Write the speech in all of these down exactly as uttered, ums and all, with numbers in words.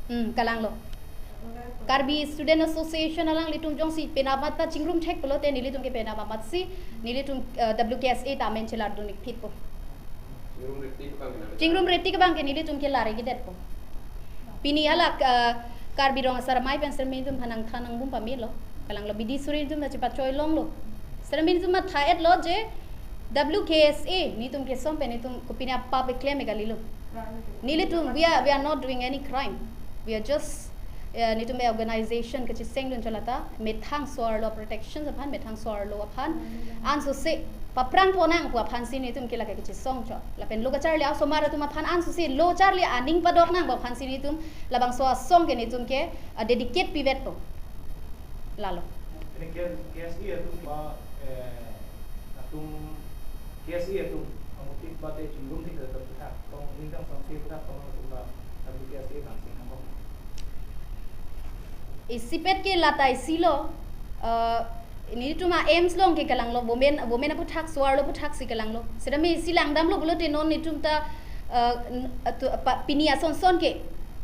Hmm, kalanglo. Karbi Student Association alanglitum jongsi penap amat ta chingrum thek pulote nelitum ke penap amatsi nelitum, eh, W K S A ta amen chelar dun-ik phitpo. Chingrum reti ke bang ke nelitum ke lar-ik detpo. Pini hala, eh, Karbi Rong Asar Amei pen sir nelitum aphan nangthan nangbom pamelo. Kalanglo, bidi suri nelitum ta chepachoi longlo. Sir nelitum matha-etlo je W K S A nelitum kesom pen nelitum kopine apap keklem kalilo. Nelitum, we are, we are not doing any crime. We are just, eh, nelitum organization kacheseng dun chalata, methang so-arlo protection aphan, methang so-arlo aphan, ansose paphrang ponnang pu aphansi nelitum ke lake kachesong chot. Lapen lo kacharli asomar atum aphan ansose lo charli aning padok nang pu aphansi nelitum labangso asong ke nelitum ke, ah, dedicate pivetpo. Lalo. Ini K-, K S A atum ba, eh, atum K S A atum amutik bate chingrum thek ta puthak, tong ningkan samse puthak tong atum ba, atum K S A bang sing nangkok. Isipet ke lata isilo, eh, nelitum a-aims along ke kalanglo, women, women aphuthak, so-arlo aphuthak si kalanglo. Seta me isi langdamlo pulote non nelitum ta, eh, n-, atu-, pa-, pini ason son ke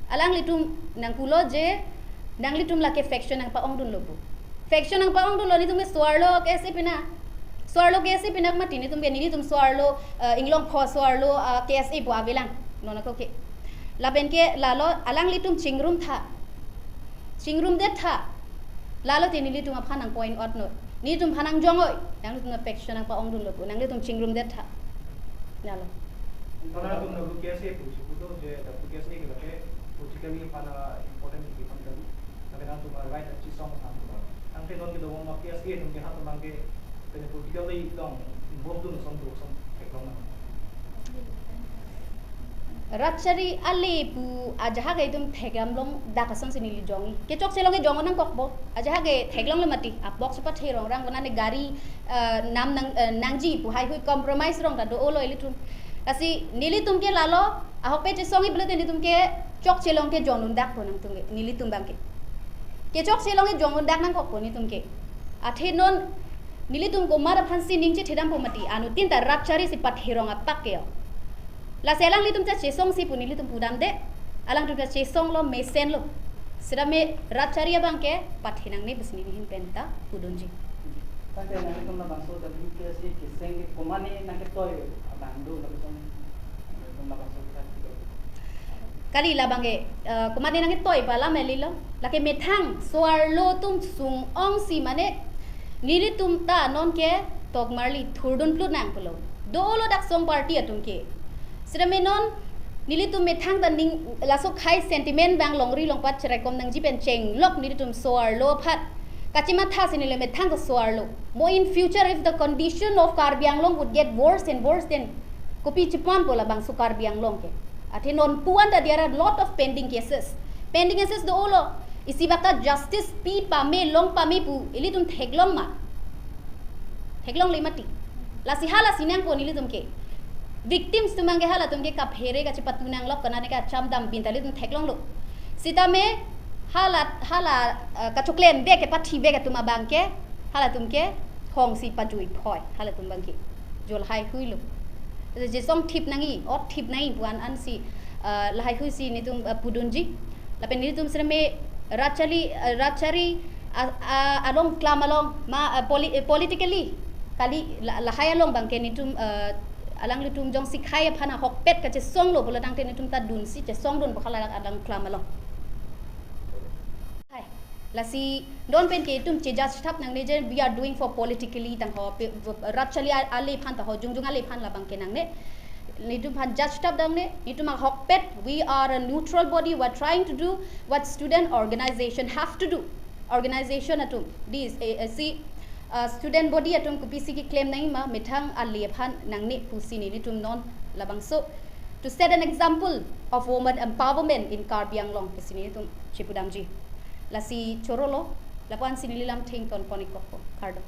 alanglitum nangpulo je nanglitum lake faction nangpa-ongdunlo pu. Faction nangpa-ongdunlo, nelitum ke so-arlo K S A pina. So-arlo K S A pina mati nelitum ke, nelitum so-arlo, eh, Inglongpho so-arlo, eh, K S A pu avelang. Non ako ke. Lapen ke lalo alanglitum chingrum tha. Chingrum det tha. Lalo te nelitum aphan nang point out non. Nelitum aphan nangjong-oi. Nanglitum faction nangpa-ongdunlo pu. Nanglitum chingrum det tha. Lalo. Karena atum W K S A pu, si pudo je W K S A ke lake politically aphan important ke aphan kali. Tapi nangtum a-right achesong aphan pu. Tangte non kedo ma K S A atum ke ha atum abang ke pen politically dong involved dun ason do ason theklong nang. Rat chari ale pu ajahak itum theklong dak asonsi neli jong-i. Kechokche along ke jong nangkokpo. Ajahak ke theklonglo mati. Apok supa the rong rang kona ne gari, eh, nam nang, eh, nangji pu haihui compromise rong ta do-olo ilitum. Lasi nelitum ke lalo, ahokpet chesong-i pulote nelitum ke chokche along ke jong-un dakpo nangtum ke, nelitum abang ke. Kechokche along ke jong-un dak nangkokpo nelitum ke. Athe non nelitum komat aphansi ning chethedampo mati, anuttin ta rat chari si patherong apak ke yo. Lasi alanglitum ta chesongsi pu nelitum pudamde, alangtum ta chesonglo mesenlo. Seta me rat chari abang ke pathe nangne pusi neli ahin pen ta pudunji. Tangte nangtum labangso ta W K S A keseng ke komatne nangketoi abang do, labangso, nangtum labangso ta kali labang ke, eh, komatne nangketoi pu alam kalilo. Lake methang so-arlo atum sung-ongsi mane nelitum ta non ke tokmarli thurdun plut nang pulo. Do-olo dak song party atum ke. Seta me non nelitum methang ta ning laso khei sentiment abang longri longpat cherekom nangji pen chenglok nelitum so-arlo aphan kachimatha si neli methang ta so-arlo. Mo in future if the condition of Karbi Anglong would get worse and worse, then kopi cheponpo labangso Karbi Anglong ke. Athe non puan ta there are lot of pending cases. Pending cases do-olo. Isi baka justice pi pame long pame pu ilitum theklong ma. Theklongle mati. Lasi halasi nangpo nelitum ke. Victims atum abang ke halatum ke kaphere kachepatu nanglok kona ne kachamdam binta ilitum theklonglo. Seta me hala, hala, eh, kachoklemvek ke pathivek atum abang ke, halatum ke hongsi pajui phoi, halatum abang ke. Jo lahaihuilo. Jesong thip nangji, ot thip nangji pu an ansi, eh, lahaihui si nelitum, eh, pudunji. Lapen nelitum seta me rat chari, eh, rat chari, a, a, along klam along ma, eh, poli-, eh, politically kali la, lahai along abang ke nelitum, eh, alanglitum jongsi khei aphan ahokpet kachesonglo pulo tangte nelitum ta dunsi chesongdunpo hala along klam along. Hai. Lasi non pen ke itum che-judge thap nangne je we are doing for politically tang ho, pe, rat chari a, ale aphan ta ho, jongjong ale aphan labang ke nangne. Nelitum aphan judge thap nangne, nelitum ahokpet, we are a neutral body, we are trying to do what student organization have to do. Organization atum, this, eh, eh, si, uh, student body atum kopisi keklem nangji ma, methang ale aphan nangne pusi nelitum non labangso to set an example of woman empowerment in Karbi Anglong pusi nelitum chepudamji. Lasi chorolo, lapu-ansi neli lamtheng ton pon-ik kokpo. Kardom.